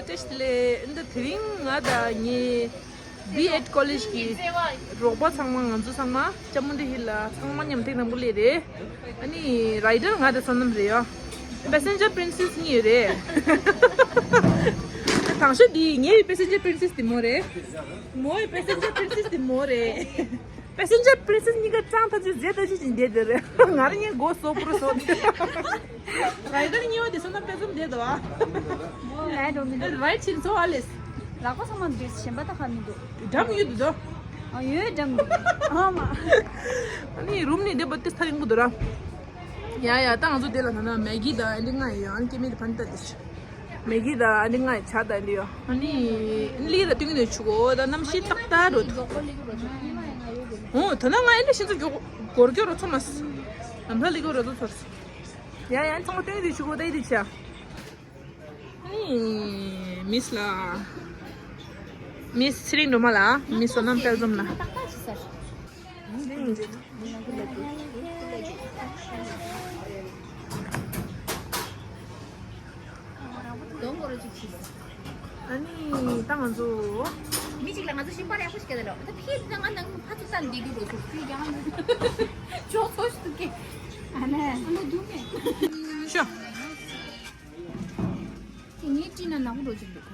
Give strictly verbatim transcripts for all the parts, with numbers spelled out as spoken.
བཀྲ་ཤིས་བདེ་ལེགས། འདི་དེ་རིང་ང་དང་ངའི་B.Ed College གི་རོགས་པ་ཚང་མ། ང་ཚོ་ཚང་མ་ལྕམ་མོ་འདི་ཧི་ལ་ཚང་མ་མཉམ་ཐེངས་དང་པོ་སླེབས་རེད། ཨ་ནི་rider ང་དང་བསོད་ནམས་རེད་ཡ། Passenger princess གཉིས་ཡོད་རེད། དང་ཤོས་འདི་ངའི་passenger princess འདི་མོ་རེད། མོའི་passenger princess འདི་མོ་རེད། Passenger princess གཉིས་ཀ་ཅང་ཐ་ཆུ་ཟེ་ཐ་ཆུ་ཅིག་བསྡད་དེ་རེད། ང་རང་གཉིས་མགོ་སོ་པུ་རུ་སོ། Rider གཉིས་པ་དེ་སོ་ན་དཔེ་ཙམ་བསྡད་དོ། Ride ཕྱིན་ཚོ་ཨ་ལེས། ལག་པ་ཚང་མ་འདུས། གཞན་པ་ད་ག་མི་འདུག་འགྲམ་ཡོད་འདུག་དོ། ཨ་ཡོད་འགྲམ་འདུག་ཨ་མ། ཨ་ནི་རུམ་ནས་བསྡད་པ་དེ་ཚ་རིང་པོ་འདུག་ར། ཡ་ཡ། ད་ང་ཚོ་དེ་ལ་ད་ན་མེ་གི་དང་ཨ་འདི་ང་ཡང་སྐྱེ་མེད་དེ་ཕན་ཐོགས་དེ། མེ་གི་དང་ཨ་འདི་ང་ཆ་དང་ལི་ཡོ། ཨ་ནི་ལི་ལ་ཏིང་ནས་ཆུ་གོ་ད་གནམ་གཤིས་ཏག་ཏག་རོ། འོ་ད་ན་ང་ཨ་འདི་ཤིན་ཏུ་མགྱོགས་སྒོར་སྐྱོ་རོ་ཚོ་མ་སི། ལམ་ལྷ་ལི་གོ་རོ་ཚོ་ཚོ། ཡ་ཡ། ཚང་མ་ཏིང་ནས་ཆུ་གོ་ད་ཨི་འདི་ཆ། ཨ་ནི་མིས་ལ། མིས་ཚེ་རིང་སྒྲོལ་མ་ལ། མིས་བསོད་ནམས་དཔལ་འཛོམས་ལ། གདོང་མགོ་རུ་ཅིག་ཕྱིས། ཨ་ནི་ད་ང་ཚོ། མི་གཅིག་ལ་ང་ཚོ་ཤིང་པར་ཡག་པོ་ཞིག་སྐྱེལ་ད་ལོ། ད་ཕྱིས་ད་ང་ནང་ཕ་ཚོ་ལྟ་འདི་གི་རོ་ཚོ་ཕྱིས་ཀྱང་ང་ཚོ་ཅོག་ཚོ་ཞིག་ཏུ་སྐྱེ། ཨ་ནི་ཨ་ནི་སྡུག་མེད། ཤོ། དེ་ངའི་སྤྲིན་ན་ནག་པོ་འགྲོ་གི་འདུག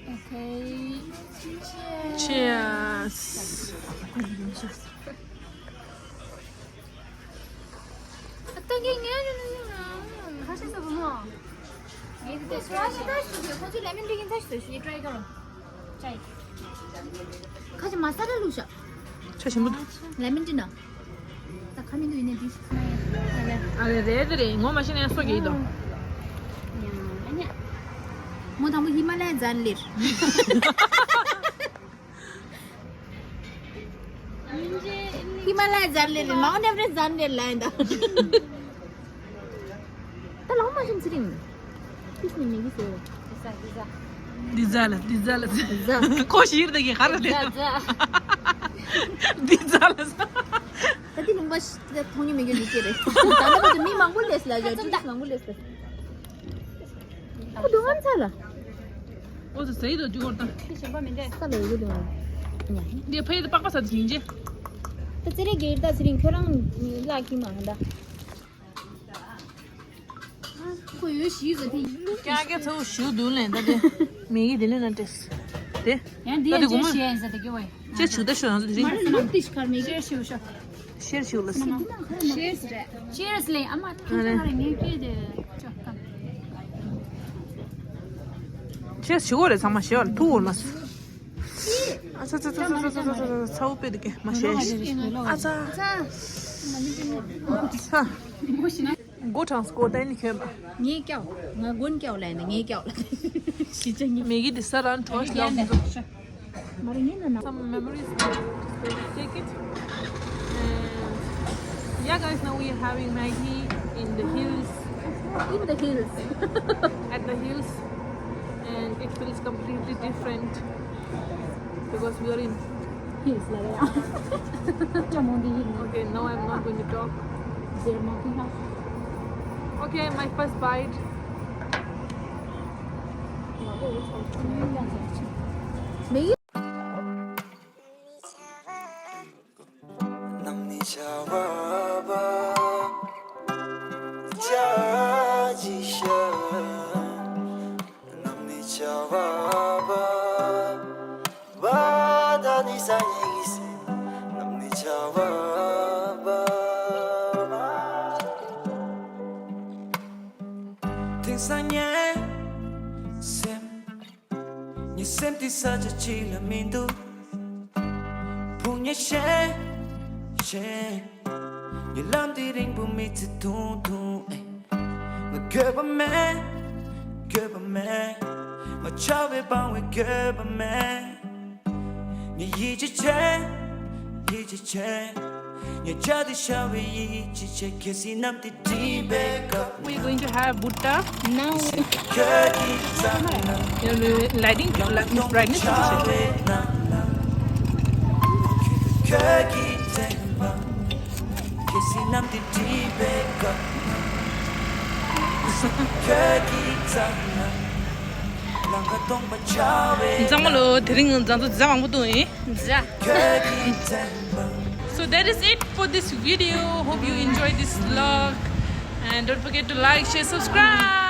Okay. Cheers. Cheers. ཁ་ཤས་ས་བུ་མོ། ངས་དེ་ཚོ་ཨ་ཤི་ད་ཞུ་གི་ཁོ་ཚོས་ལེ་མོན་ཌི་ཡིན་ད་ཞུ་ཞུ་ཡི་ཊ་རའི་ག་རུ། ཅའི། ཁ་ཅིག་མ་ས་ར་བླུགས་ཤག་ཆ་ཞིམ་པོ་འདུག་ལེ་མོན་ཌི་ན། ད་ཁ་མི་འདུག་ཡིན་ནའི་འདི་ཞིག་ཨ་ལེ། ཨ་ལེ་རེད་དེ་རེད། ངོ་མ་ཤེས་ན་ཡང་སོ་གི་ཡིན་དོ། ཡ་ཉ། མོ་དང་པོ་ཧི་མ་ལ་ཡ་ཛན་ལིར། ཧི་མ་ལ་ཡ་ཛན་ལེ་རེད། མའུན་ཨེ་ཝ་རེ་སི་ཊི་ཛན་ལེ་ལ་ཡིན་ད། ད་ལོང་མ་ཤིན་ཚེ་རིང་། ཕིས་ནི་མི་གི་ཟེར། འདི་ཟ་ལ་འདི་ཟ་ལ། ཁོ་ཞིག་རེད་གི་ག་རེ་རེད། འདི་ཟ་ལ། ད་དེ་ལུང་པ་ཞིག་ད་མཐོང་ཉེ་མི་གི་འདི་ཅི་རེད། ད་ལྟ་བར་དུ་མི་མང་པོ་ལས་ལ་ཡོད། ཏུ་རིས་མང་པོ་ལས་ལ། ཁོ་སྡུག་ངན་ཚ་ལ། ཨོ་ཙི་ཟེར་དུ་ཅི་གོར་དང་། ཁྱི་ཞིམ་པ་མི་འདྲ། ས་ལ་ཡོད་དུ་ང་། འདི་ཕ་ཡི་དུ་པགས་པ་ཟ་དུ་ཡིན་ཅི། ད་ཙི་རེ་གེར་ད་ཚེ་རིང་ཁྱོད་རང་ལ་ཁྱི་མ་ཧ་ད། ཁོ་ཡོད་ཞིག་ཟ་དེ། ཀྱ་ཀྱ་ཚ་བོ་ཞུ་དུ་ལེན་ད་དེ། མི་གི་དེ་ལེན་ན་ཏེས། དེ། ཡང་འདི་ད་དེ་ཡང་གོ་མ། ཅེ་ཤེ་ཟ་དེ་གི་ཝེ། ཅེ་ཆུ་ད་ཤོ་ཡང་ཟ་དེ་རིང་། མ་རེད་ལ་ཏིས་ཁར་མེ་ཅེ་ཤེ་ཤོ། ཤེར་ཞུ་ལ་སི། ཤེར་རེད། ཤེར་ལེ་ཨ་མ་ཐང་ཐང་རེ་ངེ་ཀེ་དེ་ཅོ་ཀམ། ཤེར་ཞུ་གོ་རེ་ཚང་མ་ཤེར་ཐུ་འོ་མ་སི། ཨ་ཚ་ཚ་ཚ་ཚ་ཚ་ཚ་ཚ་ཚ་བོ་པེ་དེ་ཀེ་མ་ཤེར། ཨ་ཚ། ཨ་ཚ། མགོ་གྲངས་སྐོར་ཏན་ནི་ཁྱོད་པ། ངེ་ཀྱའོ། ང་མགོན་ཀྱའོ་ལ་ཡིན་ན་ངེ་ཀྱའོ་ལ། ཤི་ཅང་ངེ། མེ་གི་དེ་ས་རང་གྲོ་ཤི་ལ། མ་རེད་ངེ་ན་ན། Some memories there. Just take it. And yeah, guys, now we are having Maggi in the hills. In the hills. At the hills. And it feels completely different because we are in hills. Okay, now I'm not going to talk. They're mocking us. Okay, my first bite. དེང་སང་ངའི་སེམས། ངའི་སེམས་འདི་ས་ཆ་གཅིག་ལ་མི་འདུག་ཕུང་ཉེ་ཤེས་ཤེས། ངའི་ལམ་འདི་རིང་པོ་མི་ཚེ་ཐུང་ཐུང་ཨེ། ང་འགྱོད་པ་མེད། འགྱོད་པ་མེད། ང་ཆགས་པའི་སྤང་བའི་འགྱོད་པ་མེད། ངས་ཡིད་ཆེས་བྱེད། ཡིད་ཆེས་བྱེད། ངས་བྱ་དེ་བྱ་བའི་ཡིད་ཆེས་བྱེད། གལ་སྲིད་གནམ་དེ་སྒྲིབ་པའི་སྐབས། We're going to have Buddha. Now we ཁྱོད་ཀྱི་རྩ་ན། Lighting, light, brightness is ཁྱོད་ཀྱི་དྲན་པ། གལ་སྲིད་གནམ་དེ་སྒྲིབ་པའི་སྐབས། ཁྱོད་ཀྱི་རྩ་ན། ཚང་མ་ལོ། དེ་རིང་ང་ཚོ་རྫ་མང་པོ་བཏུང་ཡིན། རྫ། So that is it for this video. Hope you enjoy this vlog. And don't forget to like, share, subscribe.